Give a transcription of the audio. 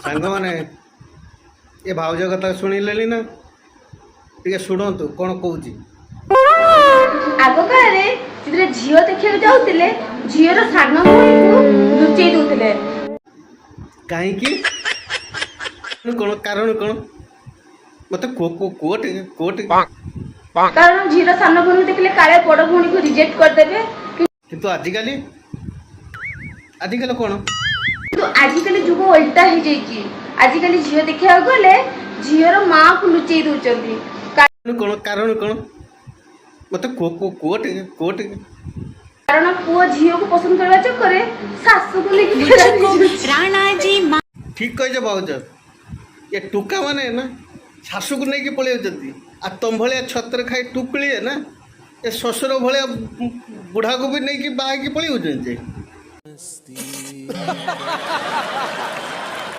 ସାଙ୍ଗମାନେ, ଏ ଭାଉଜ କଥା ଶୁଣିଲେଣି ନା? ଟିକେ ଶୁଣନ୍ତୁ କ'ଣ କହୁଛି। ଆଗ କାଳରେ ଯେତେବେଳେ ଝିଅ ଦେଖିବାକୁ ଯାଉଥିଲେ, ଝିଅର ସାନ ଭଉଣୀକୁ ଲୁଚେଇ ଦଉଥିଲେ। କାହିଁକି? କ'ଣ କାରଣ କ'ଣ? ମତେ କୁହ, କୁହ, କୁହ ଟିକେ, କୁହ ଟିକେ। କାରଣ ଝିଅର ସାନ ଭଉଣୀକୁ ଦେଖିଲେ କାଳେ ବଡ ଭଉଣୀକୁ ରିଜେକ୍ଟ କରିଦେବେ। କିନ୍ତୁ ଆଜିକାଲି, ଆଜିକାଲି କ'ଣ? କିନ୍ତୁ ଆଜିକାଲି ଯୁଗ ଓଲଟା ହେଇଯାଇଛି। ଆଜିକାଲି ଝିଅ ଦେଖିବାକୁ ଗଲେ ଝିଅର ମାଆକୁ ଲୁଚେଇ ଦଉଛନ୍ତି। କ'ଣ କାରଣ କ'ଣ? ମତେ କୁହ, କୁହ, କୁହ ଟିକେ, କୁହ ଟିକେ। କାରଣ ପୁଅ ଝିଅକୁ ପସନ୍ଦ କରିବା ଚକ୍କରେ ଶାଶୁକୁ ନେଇକି ଫେରାର ହେଇଯାଉଛି। ଠିକ କହିଛ ଭାଉଜ। ଏ ଟୁକା ମାନେ ନା ଶାଶୁକୁ ନେଇକି ପଳେଇ ଯାଉଛନ୍ତି, ଆଉ ତମ ଭଳିଆ ଛତ୍ର ଖାଇ ଟୁକୁଳିଏ ନା ଏ ଶ୍ୱଶୁର ଭଳିଆ ବୁଢ଼ାକୁ ବି ନେଇକି ବାହା ହେଇକି ପଳେଇ ଯାଉଛନ୍ତି ଯେ।